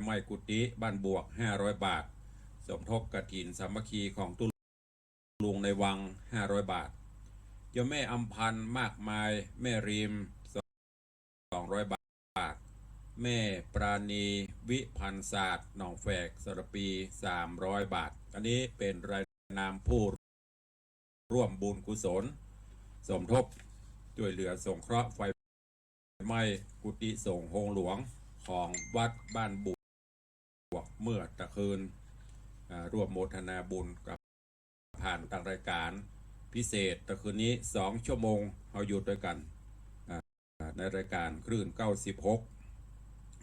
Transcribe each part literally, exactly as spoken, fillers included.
ไหม้กุฏิบ้านบวก ห้าร้อยบาท สมทบกฐินสามัคคีของตุ๊ลุงในวัง ห้าร้อยบาท โยมแม่อำพันธ์มากมาย แม่ริม สองร้อยบาท แม่ปราณี วิพันธ์ศาสตร์ หนองแฝก สระปี สามร้อยบาท อันนี้เป๋นรายนามผู้ร่วมบุญกุศล สมทบช่วยเหลือสงเคราะห์ไฟไหม้กุฏิสงฆ์โฮงหลวงของวัดบ้านบวกเมื่อตะคืน อ่า ร่วมโมทนาบุญกับ ผ่านตางรายก๋านพิเศษตะคืนนี้สองชั่วโมง เฮาอยู่ตวยกั๋น อ่า ในรายก๋านคลื่น เก้าสิบหก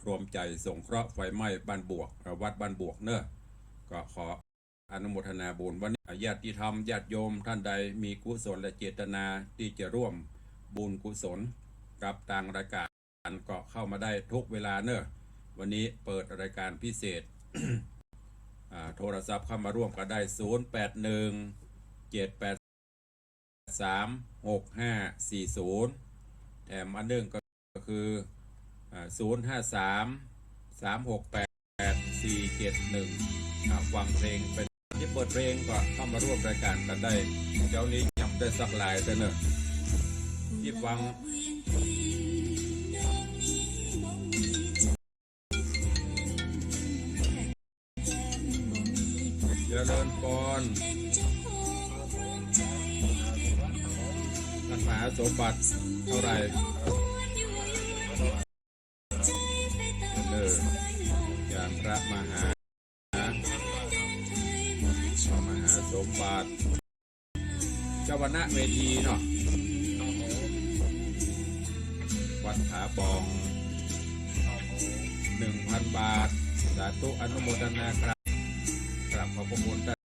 รวมใจ๋สงเคราะห์ไฟไหม้บ้านบวก อ่า วัดบ้านบวกเนาะ ก็ขออนุโมทนาบุญ วันนี้ญาติธรรมญาติโยมต้านใดมีกุศลเจตนาตี้จะร่วมบุญกุศลกับตางรายก๋าน ก็เข้ามาได้ทุกเวลาเนาะ วันนี้เปิดรายก๋านพิเศษ อ่า โทรศัพท์เข้ามาร่วมกั๋นได้ ศูนย์แปดหนึ่ง เจ็ดแปดสาม หกห้าสี่ศูนย์ แถมอันนึ่งก็คือ อ่า ศูนย์ห้าสาม สามหกแปด สี่เจ็ดหนึ่ง อ่า ฟังเพลงไป ตี้เปิดเพลงก็เข้ามาร่วมรายก๋านกั๋นได้ เดี๋ยวนี้ยังบ่ได้สักลายเตื้อเนาะ ตี้ฟัง เจริญปอน ท่านมหาสมบัติเท่าไหร่ เออ อย่างพระมหา พระมหาสมบัติ เจ้าคณะเวทีเนาะ วัดผาป่อง หนึ่งพันบาท สาธุอนุโมทนาครับ กราบขอบพระคุณท่าน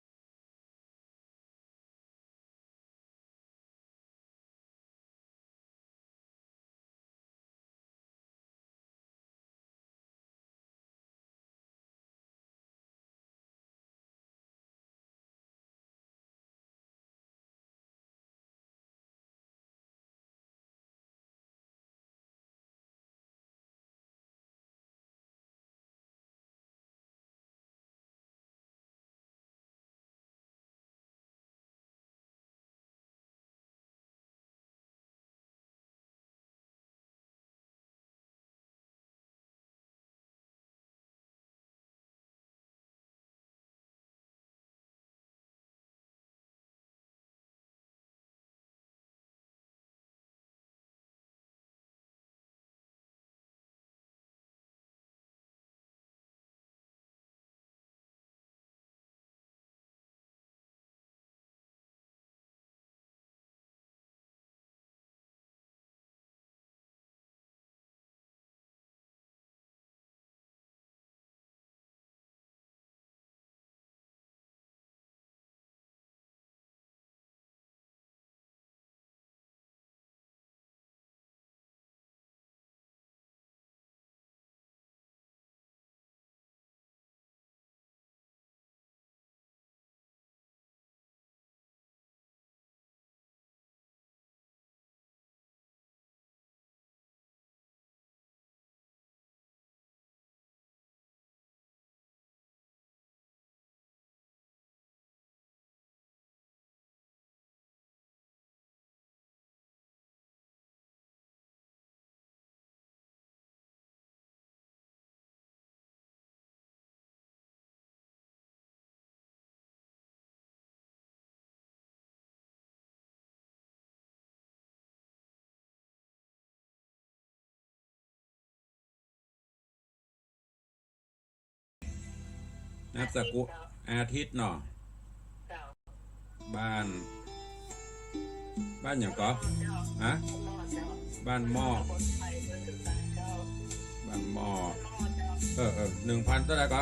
นามสกุล อาทิตย์เนาะ บ้าน บ้านหยังก่อ ฮะ บ้านหม้อ บ้านหม้อ เออ เออ หนึ่งพันเต้าใดก่อ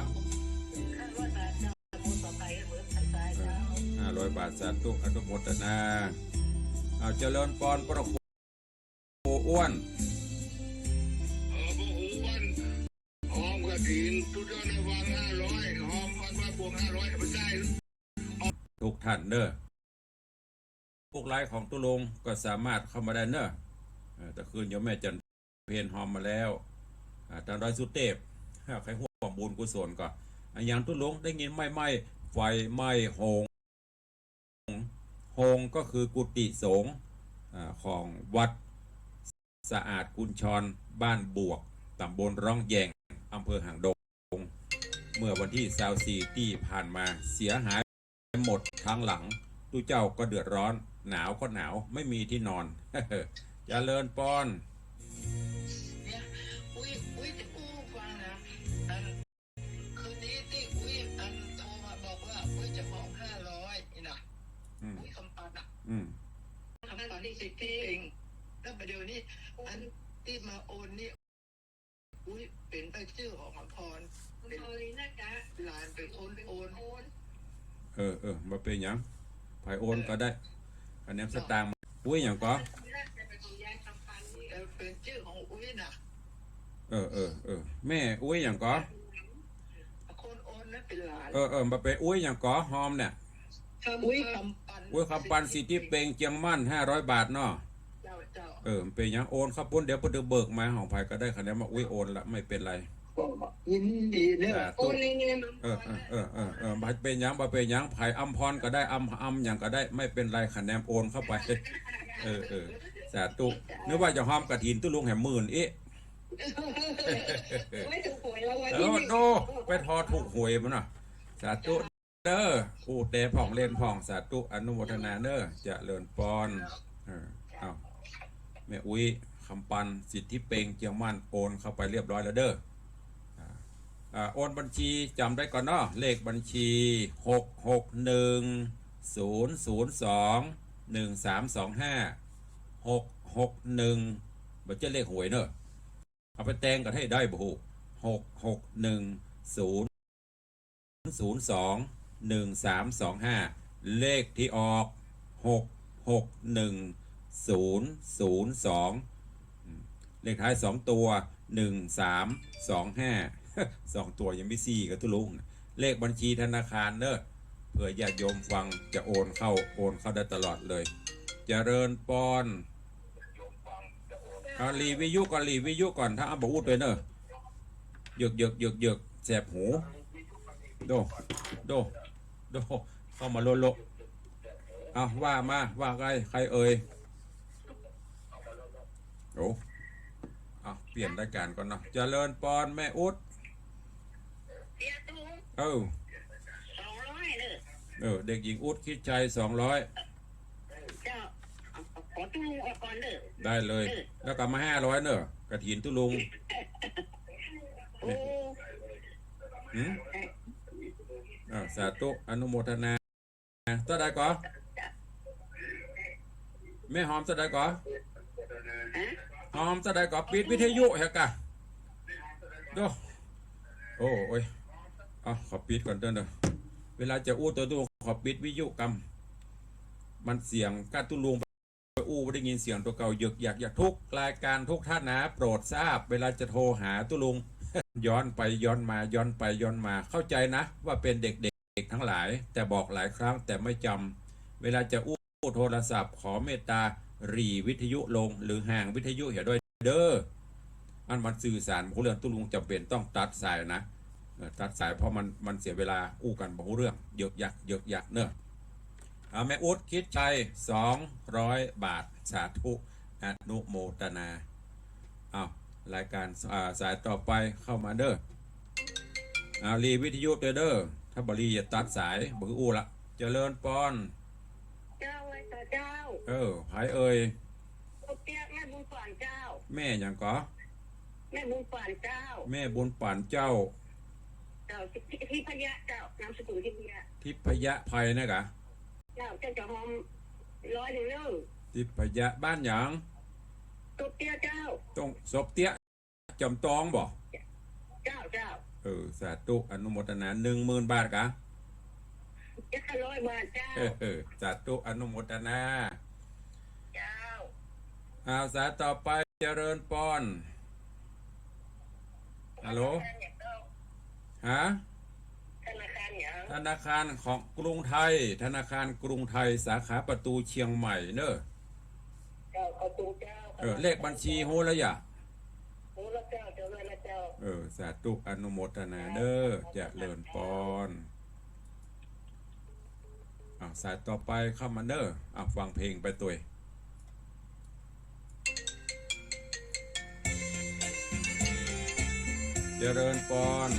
เออ ห้าร้อยบาท สาธุ อนุโมทนา เอา เจริญปอน พระครูอ้วน เออ พระครูอ้วน ฮอมกฐิน ตุ๊ดยอดในวัง ห้าร้อย ฮอมวัด วัดบวก ห้าร้อย เอาไปจ่าย ทุกท่านเนาะ พวกไลฟ์ของตุ๊ลุงก็สามารถเข้ามาได้เนาะ เออ ตะคืนโยมแม่จันเพ็ญฮอมมาแล้ว อ่า ตางดอยสุเตพ ถ้าใผห่วง บุญกุศลก่อ อะหยังตุ๊ลุง ได้ยินไหม้ๆ ไฟไหม้โฮง โฮงก็คือกุฏิสงฆ์ อ่า ของวัดสะอาดกุญชร บ้านบวก ตำบลร้องแยง อำเภอหางดง เมื่อวันที่ซาวสี่ตี้ผ่านมา เสียหายหมดทั้งหลัง ตุ๊เจ้าก็เดือดร้อน หนาวก็หนาว ไม่มีที่นอน เจริญปอน เนี่ย อุ๊ย อุ๊ย จะอู้ฟังนะ อัน คืนนี้ตี้อุ๊ยอันโทรมาบอกว่าอุ๊ยจะหอมห้าร้อยนี่นะ อืม อุ๊ยคำปันอะ อืม คำปันสิทธิเอง แล้วประเดี๋ยวนี้อันตี้มาโอนนี่ อุ๊ยเป๋นใบ้จื้อของอำพร เป๋นหลานเป๋นคนโอน เออ เออ บ่เป๋นหยัง ใผโอนก็ได้ คะแนนสตางค์ อุ๊ยหยังก่อ เออ เป๋นจื้อของอุ๊ยน่ะ เออ เออ เออ แม่อุ๊ยหยังก่อ คนโอนนั้นเป๋นหลาน เออ เออ บ่เป๋นอุ๊ยหยังก่อ ฮอมเนี่ย อุ๊ยคำปัน อุ๊ยคำปันสิทธิเปงเจียงมั่น ห้าร้อยบาทเนาะ เจ้า เจ้า เออ เป๋นหยัง โอนเข้าปุ้น เดี๋ยวเปิ้นจะเบิกมา ของใผก็ได้ คะแนนมาอุ๊ยโอนละ ไม่เป็นไร ยินดีเด้อ สาธุ โอนเลย เออ เออ เออ เออ เออ บ่เป๋นหยัง บ่เป๋นหยัง ใผอำพรก็ได้ อำ อำหยังก็ได้ ไม่เป็นไร คะแนนโอนเข้าไป เออ เออ สาธุ นึกว่าจะฮอมกฐินตุ๊ลุงแหมหมื่นอี้ ไม่ถูกหวยรางวัลที่หนึ่ง เออ โน่ ไปทอถูกหวยมาเนาะ สาธุ เด้อ อู้แต่ผ่องเล่นผ่อง สาธุ อนุโมทนาเด้อ เจริญปอน เออ เอ้า แม่อุ๊ยคำปัน สิทธิเปงเจียงมั่น โอนเข้าไปเรียบร้อยแล้วเด้อ อ่า อ่า โอนบัญชีจ๋ำได้ก่อเนาะ เลขบัญชี หกหกหนึ่ง ศูนย์ศูนย์สอง หนึ่งสามสองห้า หกหกหนึ่ง บ่ใจ้เลขหวยเนาะ เอาไปแต่งกั๋นหื้อได้บ่ฮู้ หกหกหนึ่ง ศูนย์ศูนย์สอง หนึ่งสามสองห้า เลขตี้ออก หกหกหนึ่ง ศูนย์ศูนย์สอง อืม เลขท้ายสองตั๋ว หนึ่งสามสองห้า สองตั๋วยังมีสี่กั๋นตุ๊ลุง เลขบัญชีธนาคารเนาะ เผื่อญาติโยมฟังจะโอนเข้า โอนเข้าได้ตลอดเลย เจริญปอน เอาหลีวิทยุก่อน หลีวิทยุก่อน ถ้าเอาบ่อู้ตวยเนาะ เยือก เยือก เยือก เยือก แสบหู โด โด โด เข้ามาโลโล เอาว่ามา ว่าใคร ใครเอ่ย โอ้ เอาเปลี่ยนรายการก่อนเนาะ เจริญปอนแม่อุ๊ด เตี้ยตู้ เออ สองร้อยเนาะ เออ เด็กหญิงอุ๊ด คิดชัย สองร้อย เจ้า ขอตุ๊ลุงออกก่อนเนาะ ได้เลย เออ แล้วก็มา ห้าร้อย เนาะ กฐินตุ๊ลุง โอ้ หืม อ่า สาธุ อนุโมทนา เต้าใดก่อ แม่หอมเต้าใดก่อ ฮะ หอมเต้าใดก่อ ปิดวิทยุเหียก่ะ โด โอ้ โอ้ย เอา ขอปิดก่อนเด้อเนาะ เวลาจะอู้ตวยตุ๊ลุง ขอปิดวิทยุก่ำ มันเสียงก้าตุ๊ลุง อู้บ่ได้ยินเสียงตั๋วเก่า เยือก อยาก อยาก ทุกรายการทุกท่านนะ โปรดทราบ เวลาจะโทรหาตุ๊ลุง ย้อนไปย้อนมา ย้อนไปย้อนมา เข้าใจนะว่าเป็นเด็กๆทั้งหลาย แต่บอกหลายครั้งแต่ไม่จำ เวลาจะอู้โทรศัพท์ ขอเมตตาหรี่วิทยุลง หรือห่างวิทยุเหียด้วยเด้อ อันมันสื่อสารบ่ฮู้เรื่อง ตุ๊ลุงจ๋ำเป๋นต้องตัดสายนะ เออ ตัดสาย เพราะมัน มันเสียเวลา อู้กั๋นบ่ฮู้เรื่อง เยือกยัก เยือกยักเนาะ เอา แม่อุ๊ด คิดชัย สองร้อยบาท สาธุ อนุโมทนา เอา รายการ อ่า สายต่อไปเข้ามาเนาะ เอา หรี่วิทยุตวยเด้อ ถ้าบ่หรี่อย่าตัดสาย บ่คืออู้ละ เจริญปอน เจ้า ไหว้พระเจ้า เออ ใผเอ่ย ตุ๊เตี้ย แม่บุญปานเจ้า แม่หยังก่อ แม่บุญปานเจ้า แม่บุญปานเจ้า เจ้า ทิพยะเจ้า นามสกุลทิพยะ ทิพยะไพรนะกะ เจ้า เจ้าจะหอมร้อยหนึ่งเนาะ ทิพยะ บ้านหยัง ตุ๊เตี้ยเจ้า ตรงศพเตี้ย จ๋ำตองบ่ เจ้า เจ้า เออ สาธุ อนุโมทนา หนึ่งหมื่นบาทกะ เจ็ดร้อยบาทเจ้า เออ สาธุ อนุโมทนา เจ้า เอา สายต่อไป เจริญปอน ฮัลโหล ฮะ ธนาคารหยัง ธนาคารของกรุงไทย ธนาคารกรุงไทย สาขาประตูเชียงใหม่เนาะ เจ้า ขอบคุณเจ้า เออ เลขบัญชีฮู้แล้วหยา ฮู้แล้วเจ้า เจ้า ฮู้แล้วเจ้า เออ สาธุ อนุโมทนาเด้อ เจริญปอน อ่ะ สายต่อไปเข้ามาเด้อ อ่ะ ฟังเพลงไปตวย เจริญปอน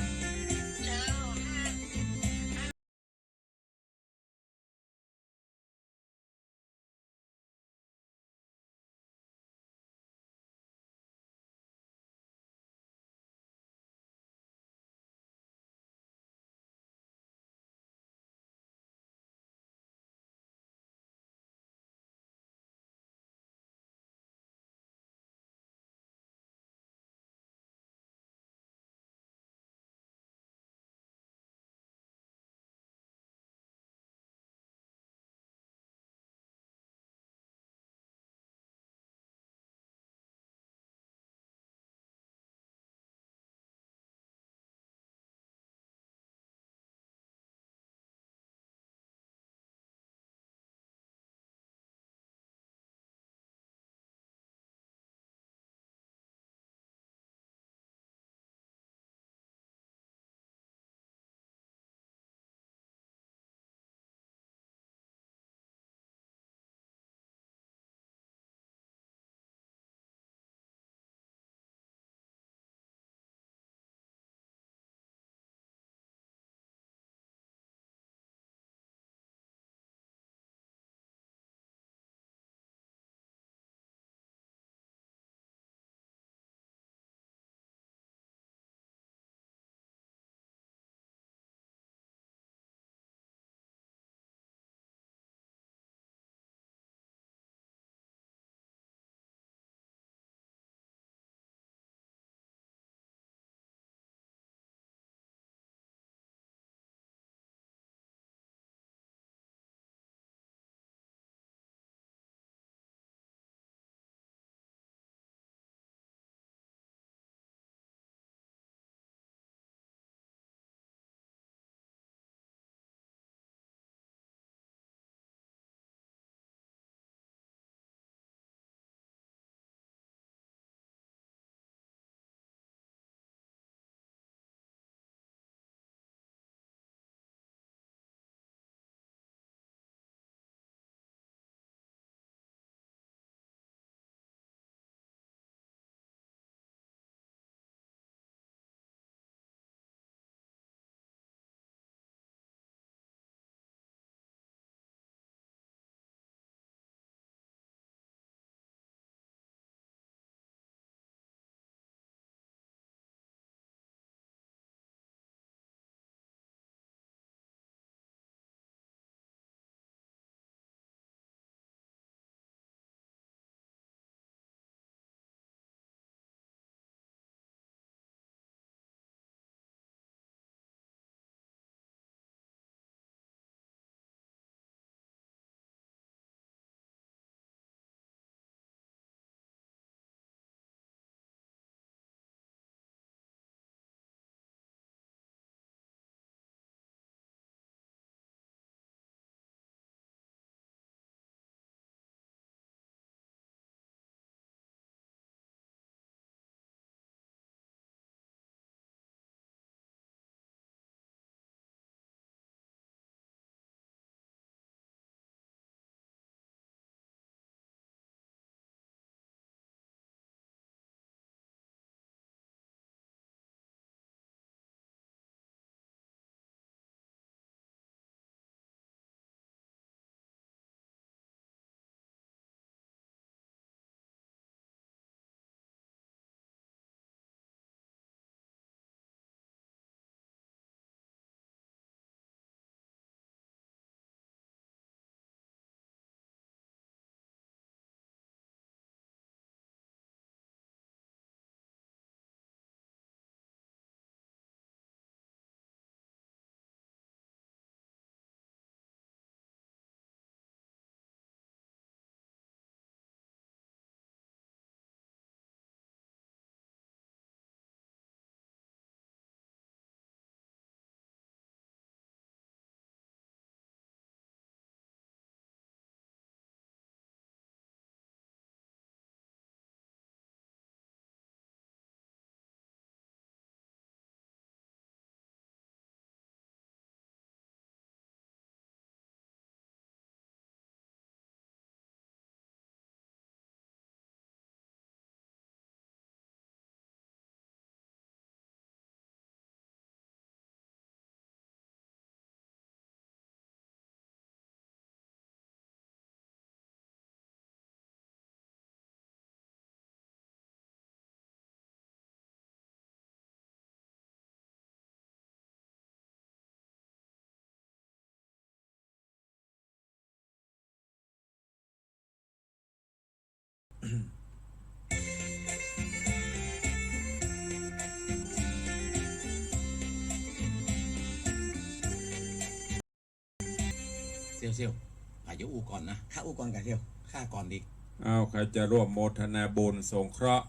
เสี่ยวๆ ข้าจะอู้ก่อนนะ ข้าอู้ก่อนก่าเสี่ยว ข้าก่อนดี อ้าว ใครจะร่วมโมทนาบุญสงเคราะห์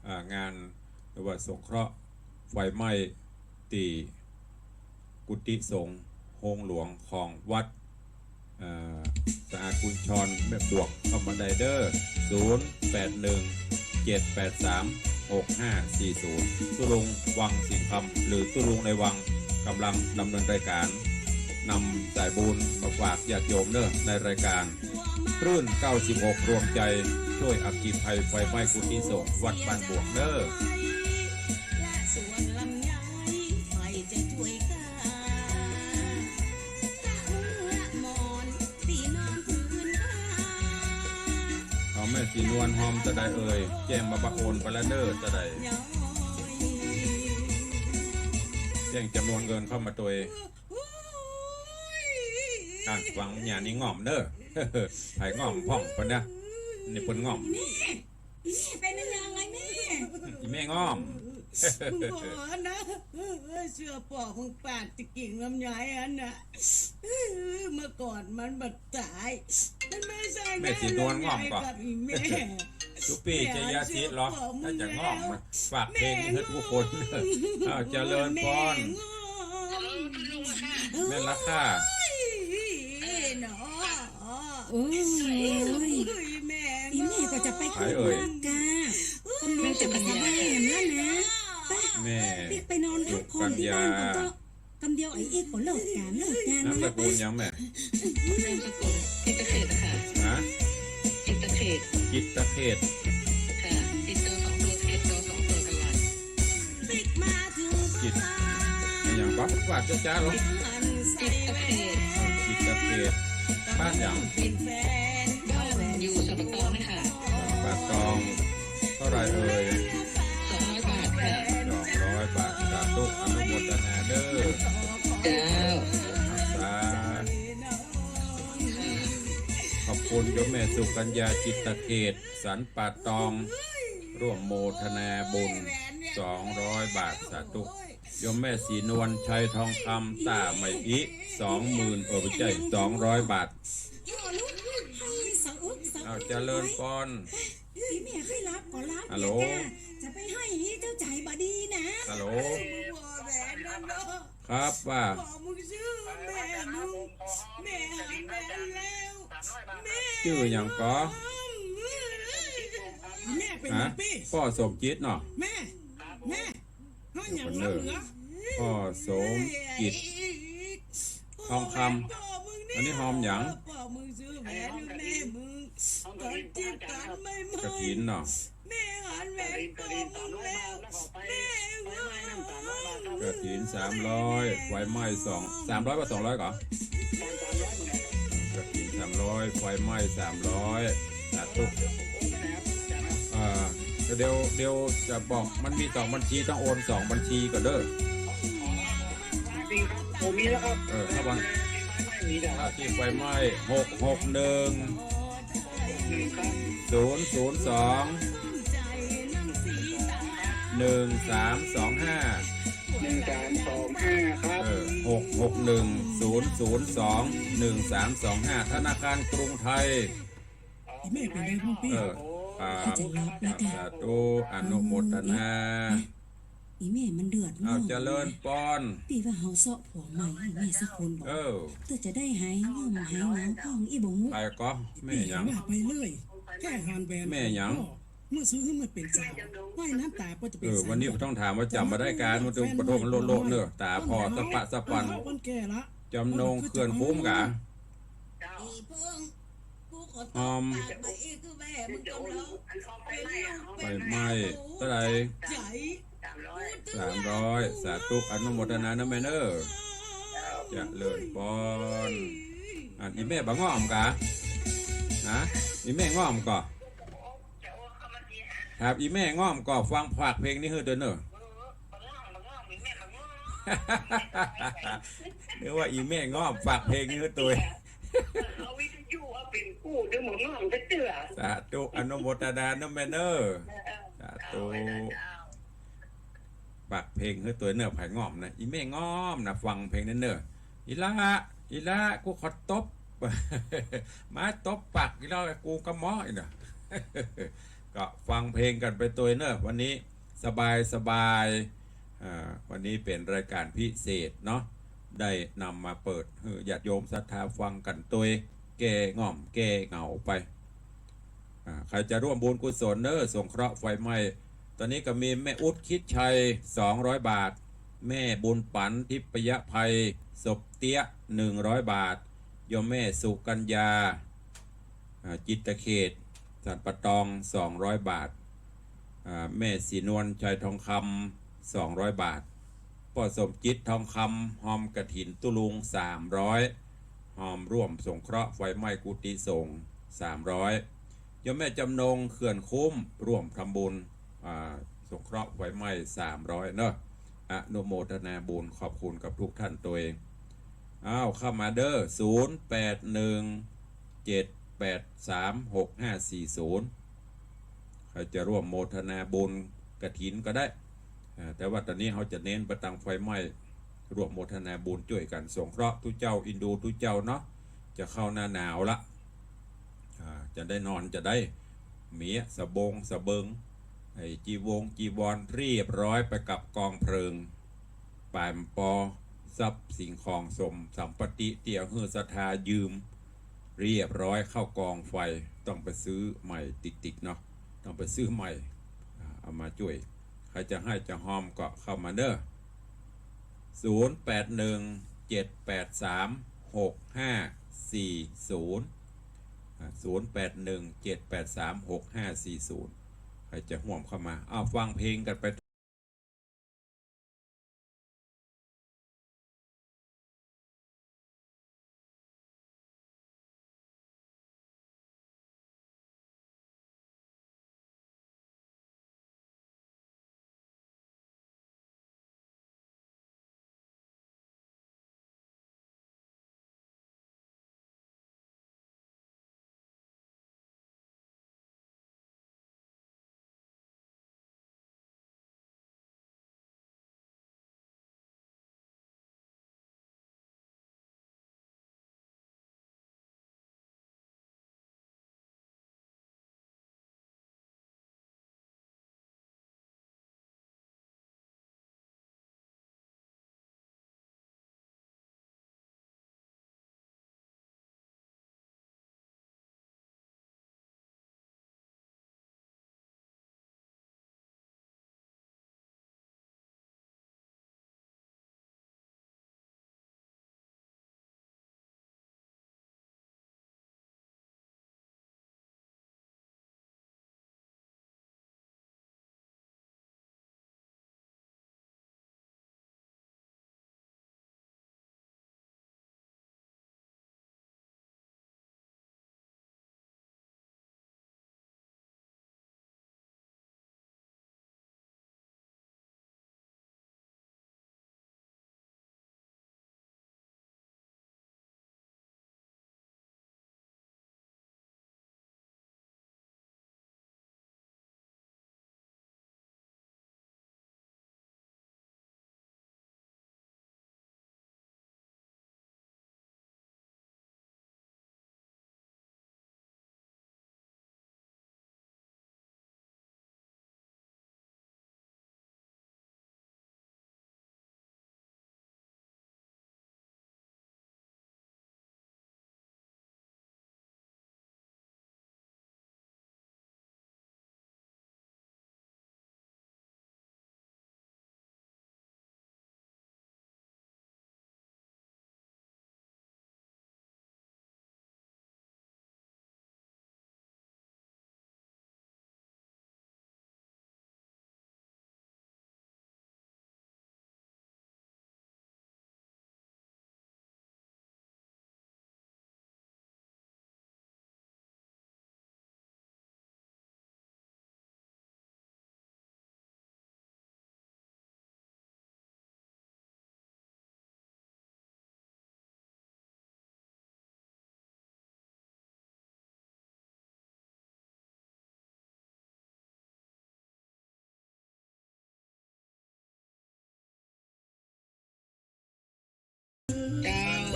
อ่า งาน หรือว่าสงเคราะห์ไฟไหม้ตี้กุฏิสงฆ์โฮงหลวงของวัด อ่า สะอาดกุญชรแม่บวก เข้ามาได้เด้อ ศูนย์แปดหนึ่ง เจ็ดแปดสาม หกห้าสี่ศูนย์ ตุ๊ลุงวังสิงห์คำ หรือตุ๊ลุงในวัง กำลังดำเนินรายการ นำสายบุญมาฝากญาติโยมเด้อ ในรายการ คลื่นเก้าสิบหกรวมใจ ช่วยอัคคีภัยไฟไหม้กุฏิสงฆ์วัดบ้านบวกเด้อ เอาแม่ศรีนวลฮอมตะใดเอ่ย แจ้งมาบะโอนไปแล้วเด้อตะใด แจ้งจำนวนเงินเข้ามาตวย อ่ะ ฟังยานี่ง่อมเด้อ ไผง่อมพ่องเปิ้นนะ นี่เปิ้นง่อม แม่ อีแม่เป็นยังไงแม่ อีแม่ง่อม มึงบอกนะ เสื้อปอกของปาดจะกิ่งลำไยอันน่ะ เมื่อก่อนมันบัดต๋าย มันไม่ใช่ แม่ศรีนวลง่อมก่อ กับอีแม่ ตุ๊ปี้จะยาสิทธิ์เหรอ ถ้าจะง่อม ฝากเพลงให้ทุกคน อ้าว เจริญพร แม่ละค่ะ โอ้ย อีแม่ก็จะไป ใครเอ่ย กะ กำลังจะไปสบายแล้วนะ ไป แม่ ปิ๊กไปนอนพักผ่อนตี้บ้านก่อนเถาะ กำเดียวไอ้อีกก็เลิกกาน เลิกกาน นามสกุลหยังแม่ นามสกุลจิตเขตอะค่ะ ฮะ จิตเขต จิตเขต ค่ะ จิตจอสองตัว เขตจอสองตัวตลอด จิต อะหยังปะ ว่าจ๊ะๆ เหรอ จิตเขต อ่า จิตเขต บ้านหยัง บ้านอยู่สันป่าตองนี่ค่ะ สันป่าตอง เท่าไหร่เอ่ย สองร้อยบาทค่ะ สองร้อยบาท สาธุ อนุโมทนาเด้อ เจ้า สาธุ ขอบคุณโยมแม่สุกัญญา จิตเขต สันป่าตอง ร่วมโมทนาบุญ สองร้อยบาท สาธุ โยมแม่ศรีนวล ชัยทองคำ ต้าใหม่อิ สองหมื่น เออ ไม่ใช่ สองร้อยบาท อ้าว เจริญพร อีแม่ให้รับก็รับ ฮัลโหล จะไปให้เจ้าใจบ่ดีนะ ฮัลโหล ครับ ว่า บอกมึงชื่อแม่มึง แม่หันแม่แล้ว แม่ จื้อหยังก่อ แม่เป็น ฮะ ปี้ ป้อสมจิตเนาะ แม่ แม่ พ่อหยัง เดี๋ยวก่อนเด้อ เหลือ พ่อสมจิต ทองคำ อันนี้หอมหยัง พ่อมึงซื้อแหวนให้แม่มึง ต๋อนจีบกั๋นใหม่ๆ กฐินเนาะ แม่หันแหวนพ่อมึงแล้ว แม่งง กฐินสามร้อย ไฟไหม้สอง สามร้อยว่าสองร้อยก่อ กฐินสามร้อย ไฟไหม้สามร้อย สาธุ อ่า เดี๋ยว เดี๋ยวจะบอก มันมีสองบัญชี ต้องโอนสองบัญชีก่อนเด้อ ผมมีแล้วครับ เออ ระวัง ไม่มีแล้วครับ อ่า ตี้ไฟไหม้ หกหกหนึ่ง หนึ่งครับ ศูนย์ศูนย์สอง หนึ่งสามสองห้า หนึ่งสามสองห้า ครับ เออ หกหกหนึ่ง ศูนย์ศูนย์สอง หนึ่งสามสองห้า ธนาคารกรุงไทย อีแม่เป็นไงบ้างปี้ เออ ครับ เขาจะรับแล้วกะ สาธุ อนุโมทนา อีแม่มันเดือดร้อน อ้าว เจริญพร ตี้ว่าเฮาเซาะผัวใหม่ให้แม่สักคนบ่ เออ เตื้อจะได้หายง่อมหายเหงาพ่องอี้บ่ฮู้ ไปก่อ แม่หยัง ว่าไปเลย แค่หันแหวน แม่หยัง เมื่อซื้อให้มันเป็นสาว ว่ายน้ำตาก็จะเป็น เออ วันนี้ก็ต้องถามว่าจ๋ำบ่ได้การ มันต้องขอโทษ มันโลดๆ เนอะ ต๋าผ่อสะปะสะปัน คนแก่ละ จ๋ำนงเขื่อนคุ้มกะ หอม ไฟไหม้เท่าไหร่ สามร้อย สาธุ อนุโมทนานะแม่เนอะ เจริญพร อ่ะ อีแม่บ่ง่อมกะ ฮะ อีแม่ง่อมก่อ ครับ อีแม่ง่อมก่อ ฟังฝากเพลงนี้หื้อตวยเนอะ นึกว่าอีแม่ง่อม ฝากเพลงนี้หื้อตวย เอาวิทยุเอาเป็นกู้เดี๋ยวหมอน้องจะเจือ สาธุ อนุโมทนานะแม่เนอะ เออ สาธุ เอาไว้นะเจ้า ฝากเพลงหื้อตวยเนอะ ไผง่อมนะ อีแม่ง่อมนะ ฟังเพลงนั้นเนอะ อีหล้า อีหล้า กูขอตบ มาตบปากอีกแล้ว กูกะเมาะอีกนะ ก็ฟังเพลงกั๋นไปตวยเนอะ วันนี้สบายสบาย อ่า วันนี้เป๋นรายก๋านพิเศษเนาะ ได้นำมาเปิดหื้อญาติโยมศรัทธาฟังกั๋นตวย แก้ง่อมแก้เหงาไป อ่า ใผจะร่วมบุญกุศลเนอะ สงเคราะห์ไฟไหม้ ต๋อนนี้ก็มีแม่อุ๊ด คิดชัย สองร้อยบาท แม่บุญปั๋น ทิพยภัย สบเตี้ย หนึ่งร้อยบาท โยมแม่สุกัญญา อ่า จิตเขต สันป่าตอง สองร้อยบาท อ่า แม่ศรีนวล ชัยทองคำ สองร้อยบาท ป้อสมจิต ทองคำ ฮอมกฐินตุ๊ลุง สามร้อย ฮอมร่วมสงเคราะห์ไฟไหม้กุฏิสงฆ์ สามร้อย โยมแม่จำนง เขื่อนคุ้ม ร่วมทำบุญ อ่า สงเคราะห์ไฟไหม้ สามร้อย เนอะ อนุโมทนาบุญ ขอบคุณกับทุกท่านตวย อ้าว เข้ามาเด้อ ศูนย์แปดหนึ่ง เจ็ดแปดสาม หกห้าสี่ศูนย์ ใผจะร่วมโมทนาบุญกฐินก็ได้ อ่า แต่ว่าต๋อนนี้เฮาจะเน้นไปตางไฟไหม้ ร่วมโมทนาบุญจ้วยกั๋นสงเคราะห์ตุ๊เจ้า เอ็นดูตุ๊เจ้าเนาะ จะเข้าหน้าหนาวละ อ่า จะได้นอน จะได้เมี้ยสบงสเบิง ไอ้จีวงจีวรเรียบร้อยไปกับกองเพลิง ปายปอ ทรัพย์สิ่งของสมบัติตี้หื้อศรัทธายืม เรียบร้อยเข้ากองไฟ ต้องไปซื้อใหม่ติ๊กๆ เนาะ ต้องไปซื้อใหม่ อ่า เอามาจ้วย ใผจะหื้อจะฮอมก็เข้ามาเน้อ ศูนย์แปดหนึ่ง เจ็ดแปดสาม หกห้าสี่ศูนย์ อ่า ศูนย์แปดหนึ่ง เจ็ดแปดสาม หกห้าสี่ศูนย์ ใผจะฮ่วมเข้ามา อ้าว ฟังเพลงกั๋นไป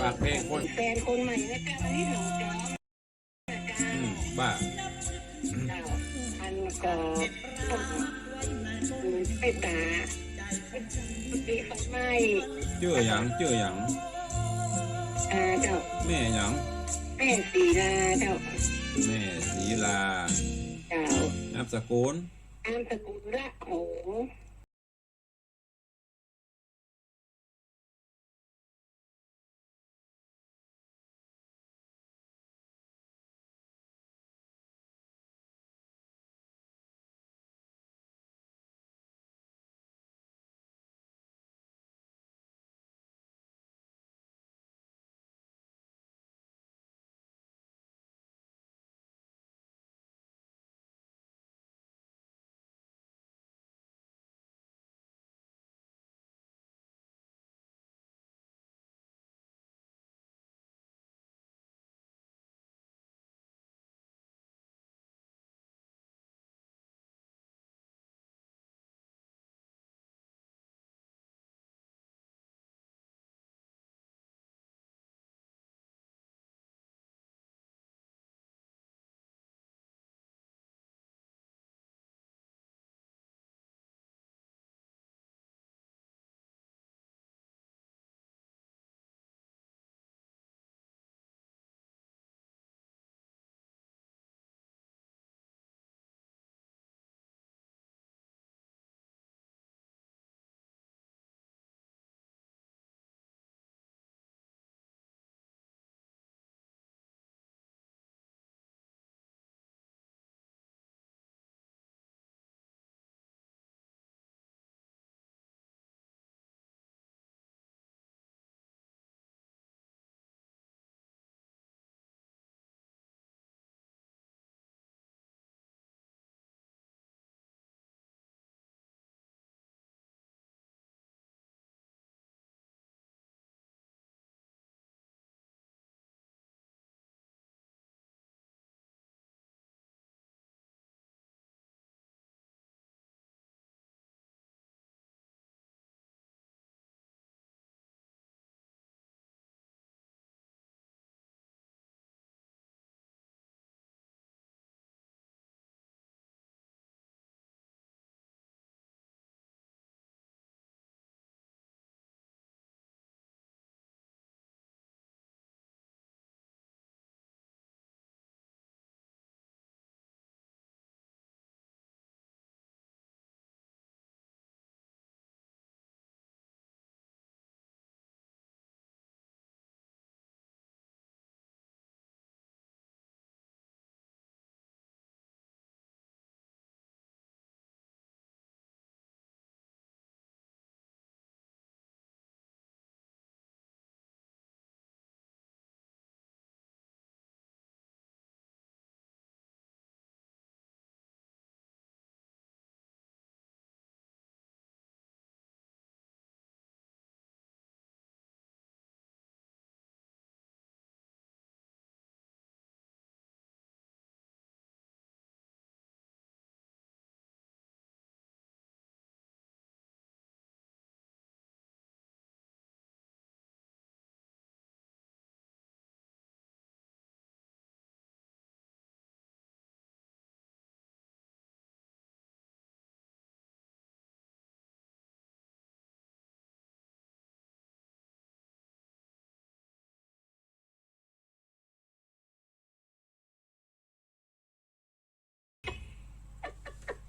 ากเพลงคน แฟนคนใหม่นะเจ้า อันนี้หนูจอม อืม ว่า เจ้า อันก็ อืม เมตต๋า ปีไฟไหม้ จื้อหยัง จื้อหยัง อ่า เจ้า แม่หยัง แม่ศรีลาเจ้า แม่ศรีลา เจ้า นามสกุล นามสกุลละโห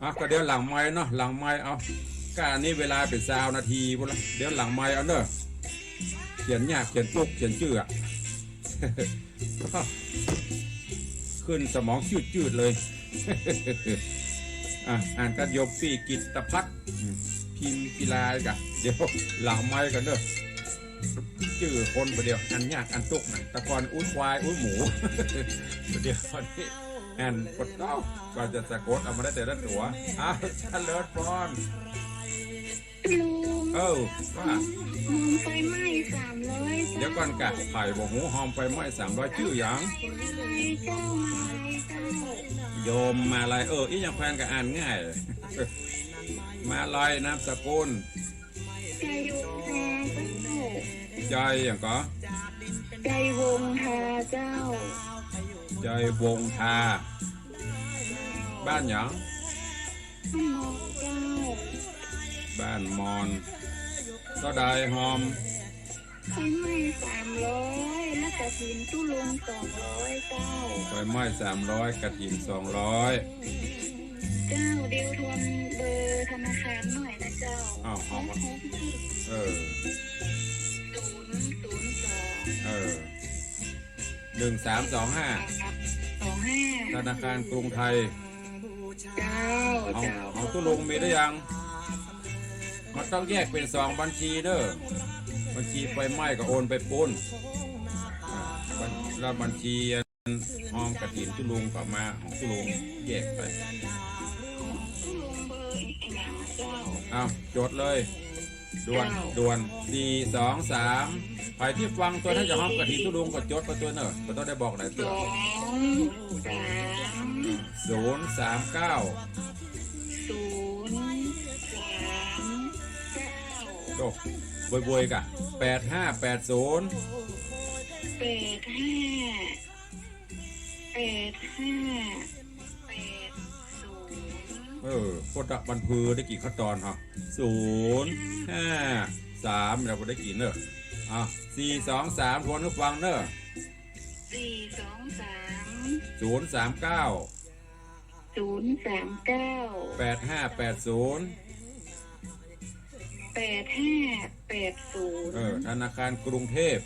อ่ะ ก็เดี๋ยวหลังไมค์เนาะ หลังไมค์เอา ก็อันนี้เวลาเป๋นซาวนาทีพู้นละ เดี๋ยวหลังไมค์เอาเนาะ เขียนยาก เขียนตุ๊ก เขียนจื้ออะ ขึ้นสมองจืดๆ เลย อ่ะ อ่านกั๋น โยมปี้กิตติพัฒน์ อืม พิมพ์กีฬากั๋น เดี๋ยวหลังไมค์กั๋นเนาะ จื้อคนบ่าเดี่ยว อันยากอันตุ๊กนะ แต่ก่อนอุ๊ยควายอุ๊ยหมู เดี๋ยวนี้อันปวดเก้า ก็จะสะกดเอามาได้แต่ละตั๋ว อ่ะ เจริญพร ลุง เออ ว่า หอมไฟไหม้สามร้อย เดี๋ยวก่อนกะ ใผบ่ฮู้หอมไฟไหม้สามร้อย จื้อหยัง เจ้ามาลัยเจ้า โยมมาลัย เออ อี้ยังแควนก็อ่านง่าย มาลัยนามสกุล ใจอยู่แท้เจ้า ใจหยังก่อ ชัยวงศ์ทาเจ้า ชัยวงศ์ทา บ้านหยัง บ้านมอนเจ้า บ้านมอน เต้าใดฮอม ไฟไหม้สามร้อย และกฐินตุ๊ลงสองร้อยเจ้า ไฟไหม้สามร้อย กฐินสองร้อย เจ้า เดี๋ยวทวนเบอร์ธนาคารหน่อยนะเจ้า อ้าว เอามา เออ ศูนย์ศูนย์สอง เออ หนึ่งสามสองห้า สองห้า ธนาคารกรุงไทย เจ้า เอา เจ้า เอาตุ๊ลงมีหรือยัง มันต้องแยกเป๋นสองบัญชีเน่อ บัญชีไฟไหม้ก็โอนไปปู๊น อ่า บัญ แล้วบัญชีฮอมกฐินตุ๊ลงก็มาของตุ๊ลงแยกไป ตุ๊ลงเบอร์อีกอย่างเจ้า เอา จดเลย ด่วน เจ้า ด่วน สี่สองสาม ใผตี้ฟังตวยนั้นจะฮอมกฐินตุ๊ลงก็จดไปตวยเน่อ บ่ต้องได้บอกหลายเตื้อ สองสาม ศูนย์สามเก้า ศูนย์สามเก้า โอ้ บวยๆ ก่ะ แปดห้าแปดศูนย์ แปดห้า แปดห้า แปดศูนย์ เออ โคตรบันเพอได้กี่ขั้นตอนฮะ ศูนย์ห้าสาม แล้วก็ได้กี่เน่อ อ่ะ สี่สองสาม ทวนหื้อฟังเน่อ สี่สองสาม ศูนย์สามเก้า ศูนย์สามเก้า แปดห้าแปดศูนย์ แปดห้าแปดศูนย์ เออ ธนาคารกรุงเทพ